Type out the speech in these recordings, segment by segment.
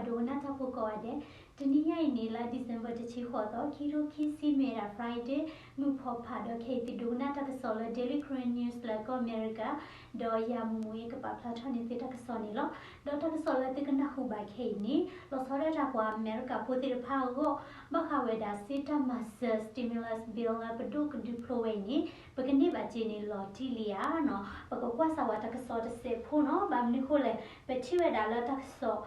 ဒိကနၣ်တၢ်ဖိကိးဂၤဒဲး, တနံၤညါအံၤန့ၣ် လါ December တဆံဃိးသီ ခံထိခံဆံ မ့ၢ်ဝဲဒၣ် Friday မုၢ်ဖီဖး ဒီးခဲအံၤသုဒိကနၣ်တၢ်ကစီၣ်လၢ Daily Karen News လၢကီၢ်အမဲရကၤ, ဒီးယၤမူမူအံၤကပာ်ဖျါထီၣ်န့ၢ်သုတၢ်ကစီၣ်န့ၣ်လီၤ. ဒီးတၢ်ကစီၣ်လၢသုကနၢ်ဟူဘၣ်ခဲအံၤန့ၣ် လီၤဆီဒၣ်တၢ်ပှၤအမဲရကၤဖိသ့ၣ်တဖၣ်အဂီၢ် ဘၣ်ဃးဝဲဒၣ်စ့တၢ်မၤစၢၤ stimulus bill လၢပဒိၣ်ကဒုးဖျိဝဲအံၤန့ၣ် ပကန့ၢ်ဘၣ်စ့န့ၣ်လီၤတံၢ်လံဧါနီၤ. ပကကွၢ်စၢ်ဝဲတၢ်ကစီၣ်တစဲးဖိနီၤ. ဘၣ်မနုၤဃိလဲၣ်, ပထံၣ်ဝဲဒၣ်လၢတၢ်ကစီၣ်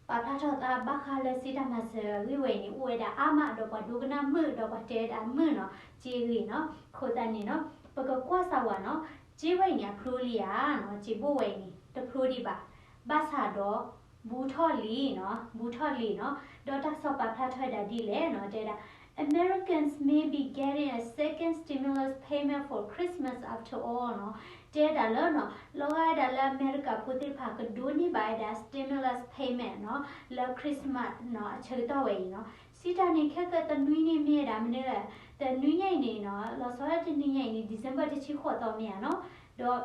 ပာ်ဖျါထီၣ်သးဘၣ်ဃးလၢစ့တၢ်မၤစၢၤအဂ့ၢ်ဝဲအံၤန့ၣ် အိၣ်ဝဲဒၣ်အါမး ဒီးပှၤဒိကနၣ်မုာ် ဒီးပှၤတဲဝဲဒၣ်မုာ်နီၤ, စ့အဂ့ၢ်နီၤ. အဃိသတးန့ၣ်နီၤ ပကကွၢ်စၢ်ဝဲနီၤ, စ့ဝဲအံၤန့ၣ် အဖျိလံဧါနီၤ, စ့ဘိၣ်ဝဲအံၤန့ၣ် တဖျိဒံးဘၣ်, ဘၣ်ဆၣ်ဒီး ဘူးထီၣ်လံနီၤ, ဘူးထီၣ်လံနီၤ. ဒီးတၢ်ကစီၣ်ပာ်ဖျါထီၣ်ဝဲဒၣ်ဒ်လဲၣ်နီၤ, တဲဝဲဒၣ် Americans may be getting a second stimulus payment for Christmas after all နီၤ. တဲဝဲဒၣ်လၢနီၤ လီၤဂာ်ဝဲဒၣ်လၢအမဲရကၤဖိသ့ၣ်တဖၣ် ကဒိးန့ၢ်ဘၣ်ဝဲဒၣ် stimulus payment နီၤ လၢ Christmas နီၤ အဆၢကတီၢ်ဝဲအံၤနီၤ. စံးတၢ်န့ၣ် ခဲကတနွံန့ၣ်မ့ၢ်ဝဲဒၣ်မနုၤလဲၣ်, တနွံညါအံၤန့ၣ်နီၤ လီၤဆီဒၣ်တနွံညါအံၤန့ၣ် December တဆံဃိးသီမ့ၢ်ဧါနီၤ. ဒီး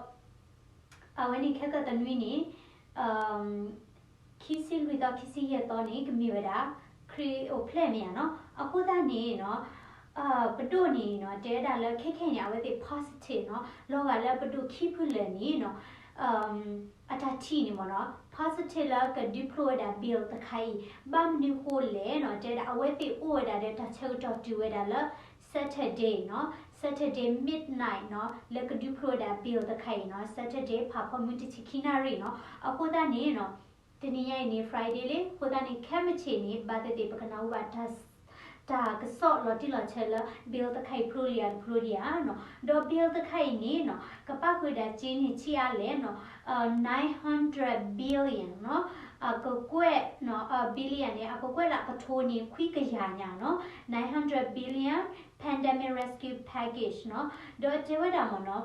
အဝဲန့ၣ်ခဲကတနွံန့ၣ် ခံဆံလွံၢ်သီ ခံဆံယဲၢ်သီန့ၣ် ကမ့ၢ်ဝဲဒၣ် ခရံာ်အိၣ်ဖျဲၣ်မ့ၢ်ဧါနီၤ. အဃိသတးန့ၣ်နီၤ ပဒိၣ်န့ၣ်နီၤ တဲဝဲဒၣ်လၢခဲခဲအံၤန့ၣ် အဝဲသ့ၣ် positive နီၤ, လီၤဂာ်လၢပဒိၣ်ခံဖုလၢာ်န့ၣ်နီၤ အတၢ်ထံၣ်န့ၣ်မ့ၢ်နီၤ positive လၢကဒုးဖျိဝဲဒၣ် bill တခါအံၤ, ဘၣ်မနုၤဃိလဲၣ်နီၤ တဲဝဲဒၣ် အဝဲသ့ၣ်အိၣ်ဝဲဒၣ်ဒီးတၢ်ဆၢကတီၢ်တုၤဝဲဒၣ်လၢ Saturday နီၤ, Saturday midnight နီၤ လၢကဒုးဖျိဝဲဒၣ် bill တခါအံၤနီၤ, Saturday ဖးဖီမုၢ်တဆံခံနၣ်ရံၣ်နီၤ. အဃိသတးန့ၣ်နီၤ တနံၤညါအံၤန့ၣ် Friday လံ, အဃိသတးန့ၣ် ခဲမုၢ်ဆ့ၣ်န့ၣ် ဘၣ်သ့ၣ်သ့ၣ် ပကနၢ်ဟူဘၣ် တၢ်ကစီၣ်လီၤတံၢ်လီၤဆဲးလၢ bill တခါအံၤဖျိလံဧါတဖျိလံဧါနီၤ. ဒီး bill တခါအံၤန့ၣ်နီၤ ကပၣ်ဃုာ်ဒၣ်စ့န့ၣ် ဆံးအါလဲၣ်နီၤ nine hundred billion နီၤ, အကကွဲၢ်နီၤ billion န့ၣ် အကကွဲၢ်လၢအကထိန့ၣ် ခွံကယၤညါနီၤ, nine hundred billion pandemic rescue package နီၤ. ဒီးတဲဝဲဒၣ်မ့ၢ်နီၤ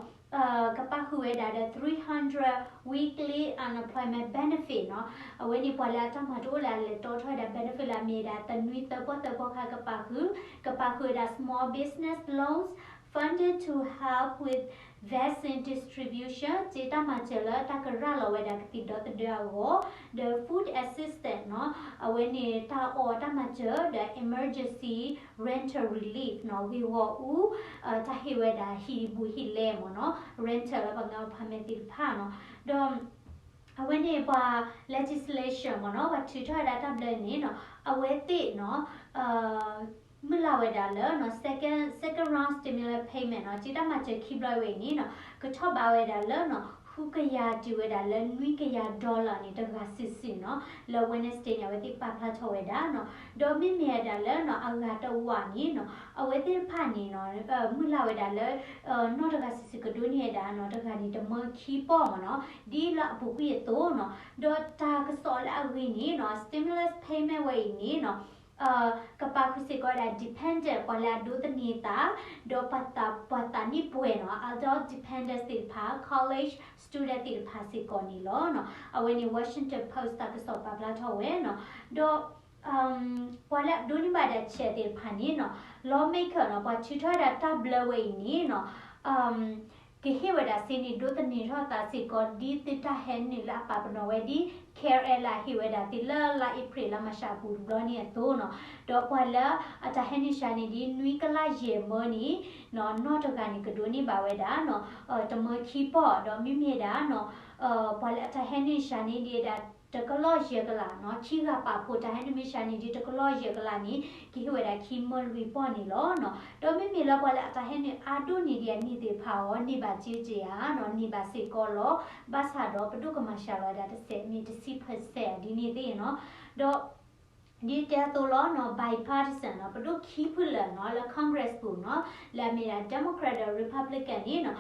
ကပၣ်ဃုာ်ဝဲဒၣ်ဒီး three hundred weekly unemployment benefit နီၤ, အဝဲန့ၣ်ပှၤလၢအတၢ်မၤတအိၣ်လၢအလဲၤတီထီၣ်ဝဲဒၣ် benefit လၢအမ့ၢ်ဝဲဒၣ် တနွံသၢပီၢ်သၢပီၢ်ခါကပၣ်ဃုာ်, ကပၣ်ဃုာ်ဝဲဒၣ် small business loans funded to help with vaccine distribution စ့တၢ်မၤစၢၤလၢတၢ်ကရၤလီၤဝဲဒၣ်ကသံၣ်ဒီသဒၢအဂီၢ်, ဒီး food assistance နီၤ, အဝဲန့ၣ်တၢ်အီၣ်တၢ်မၤစၢၤ ဒီး emergency rental relief နီၤ, ဂ့ၢ်ဂီၢ်အူ တၢ်ဟ့ၣ်ဝဲဒၣ်ဟံၣ်ဘူးဟံၣ်လဲမ့ၢ်နီၤ, rental လၢပှၤကညီဖးမဲာ်သ့ၣ်တဖၣ်နီၤ. ဒီး အဝဲန့ၣ်ပှၤ legislation မ့ၢ်နီၤ, ပှၤထုးထီၣ်ဝဲဒၣ်တၢ်ဘျၢန့ၣ်နီၤ, အဝဲသ့ၣ်နီၤ မုၢ်လၢ်ဝဲဒၣ်လၢ second second round stimulus payment နီၤ, စ့တၢ်မၤစၢၤခံဘျီဝဲအံၤန့ၣ်နီၤ, ကထီၣ်ဘးဝဲဒၣ်လၢနီၤ ဃုကယၤတုၤဝဲဒၣ်လၢနွံကယၤ dollar န့ၣ် တဂၤစုာ်စုာ်နီၤ, လၢ Wednesday န့ၣ် အဝဲသ့ၣ်ပာ်ဖျါထီၣ်ဝဲဒၣ်နီၤ. ဒီးမ့မ့ၢ်ဝဲဒၣ်လၢနီၤ အဂၤတဝာ်န့ၣ်နီၤ, အဝဲသ့ၣ်တဖၣ်န့ၣ်နီၤ မုၢ်လၢ်ဝဲဒၣ်လၢ နီၢ်တဂၤစုာ်စုာ်ကဒိးန့ၢ်ဝဲဒၣ်နီၤ, တဂၤန့ၣ် တမၢခံပီၢ်မ့ၢ်နီၤ, ဒ်လၢအပူၤကွံာ်အသိးနီၤ. ဒီးတၢ်ကစီၣ်လၢအဂ့ၤန့ၣ်နီၤ stimulus payment ဝဲအံၤန့ၣ်နီၤ ကပာ်ဃုာ်စ့ၢ်ကီးဝဲဒၣ် dependent ပှၤလၢအဒိးသန့ၤသး, ဒီးပှၤသးပှၢ်သးနံၣ်ပှဲၤနီၤ adult dependents သ့ၣ်တဖၣ်, college student သ့ၣ်တဖၣ်စ့ၢ်ကီးန့ၣ်လီၤ. အဝဲန့ၣ် Washington Post တၢ်ကစီၣ်ပာ်ဖျါထီၣ်ဝဲနီၤ. ဒီး ပှၤလၢအဒိးန့ၢ်ဘၣ်ဒၣ် check သ့ၣ်တဖၣ်န့ၣ်နီၤ lawmaker နီၤ, ပှၤထုးထီၣ်ဝဲဒၣ်တၢ်ဘျၢဝဲအံၤန့ၣ်နီၤ ကဟ့ၣ်ဝဲဒၣ်စ့န့ၣ် ဒိးသန့ၤထီၣ်သးစ့ၢ်ကီး ဒ်သုတၢ်ဟဲနုာ်လၢအပာ်ပနီၣ်ဝဲဒ် care လၢအဟ့ၣ်ဝဲဒၣ်သုလၢလါအ့ဖြ့ၣ်လါမၤရှးအပူၤတဘျီန့ၣ်အသိးနီၤ. ဒီးပှၤလၢအတၢ်ဟဲနုာ်စှၤန့ၣ်ဒ် နွံကလးယဲၢ်မၢန့ၣ်နီၤ, နီၢ်တဂၤန့ၣ် ကဒိးန့ၢ်ဘၣ်ဝဲဒၣ်နီၤ တမၢခံပီၢ်, ဒီးမ့မ့ၢ်ဒၣ်နီၤ ပှၤလၢအတၢ်ဟဲနုာ်စှၤန့ၣ်ဒ်ဝဲဒၣ် တကလီၢ်ယဲၢ်ကလးနီၤ, ခံဂၤပာ်ဖှိၣ်တၢ်ဟဲနုာ်မ့ၢ်စှၤန့ၣ်ဒ်တကလီၢ်ယဲၢ်ကလးန့ၣ် ကဟ့ၣ်ဝဲဒၣ်ခံမၢလွံၢ်ပီၢ်န့ၣ်လီၤနီၤ. ဒီးမ့မ့ၢ်လၢပှၤလၢအတၢ်ဟဲနုာ်အါဒိၣ်န့ၣ်ဒ်အန့ၢ်သ့ၣ်တဖၣ်အီၤ န့ၢ်ဘၣ်စ့ဧါနီၤ, န့ၢ်ဘၣ်စ့ၢ်ကီးလီၤ. ဘၣ်ဆၣ်ဒီးပဒိၣ်ကမၤစှၤလီၤဝဲဒၣ်တစဲးမ့ၢ်တဆံ percent ဒ်န့ၣ်သ့ၣ်နီၤ. ဒီး ဒ်တဲအသိးလီၤနီၤ, bipartisan နီၤ, ပဒိၣ်ခံဖုလၢာ်နီၤ လၢ Congress ပူၤနီၤ, လၢအမ့ၢ်ဒၣ် Democrat ဒီး Republican န့ၣ်နီၤ,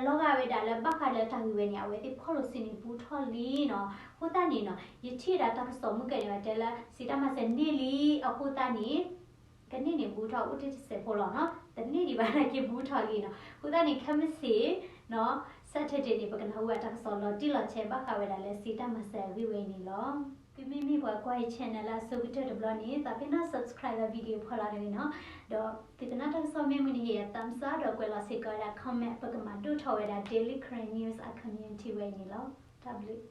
လီၤဂာ်ဝဲဒၣ်လၢဘၣ်ဃးလၢတၢ်ဂ့ၢ်ဝဲန့ၣ် အဝဲသ့ၣ် policy န့ၣ် ဘူးထီၣ်လံနီၤ. အဃိသတးန့ၣ်နီၤ ယထံၣ်ဒၣ်တၢ်ကစီၣ်မုၢ်ကဲန့ၣ် ဝဲတဲလၢ စ့တၢ်မၤစၢၤန့ၢ်လံ, အဃိသတးန့ၣ် ကန့ၢ်န့ၣ်ဘူးထီၣ်အိၣ်တ့ၢ်တစဲးဖိလီၤနီၤ, တန့ၢ်ဒံးဘၣ်နာ်က့ဘူးထီၣ်လံနီၤ. အဃိသတးန့ၣ် ခဲမုၢ်ဆ့ၣ်နီၤ Saturday န့ၣ် ပကနၢ်ဟူဘၣ်တၢ်ကစီၣ်လီၤတံၢ်လီၤဆဲး ဘၣ်ဃးဝဲဒၣ်လၢစ့တၢ်မၤစၢၤအဂ့ၢ်ဝဲအံၤန့ၣ်လီၤ. သုမ့မ့ၢ်ပှၤကွၢ်ယ channel လၢအဆိကတၢၢ်တဘျီန့ၣ် သးပ့ၤနီၣ် subscribe လၢ video ဖီလာ်တဂ့ၤနီၤ. ဒီးသုကနၣ်တၢ်ကစီၣ်မ့ၢ်မုာ်န့ၣ် ဟ့ၣ်ယၤ thumbs up ဒီးကွဲးလီၤစ့ၢ်ကီးဝဲဒၣ် comment ပကမၤဒိၣ်ထီၣ်ဝဲဒၣ် Daily Karen News အ community ဝဲအံၤန့ၣ်လီၤ. တၢ်ဘျုး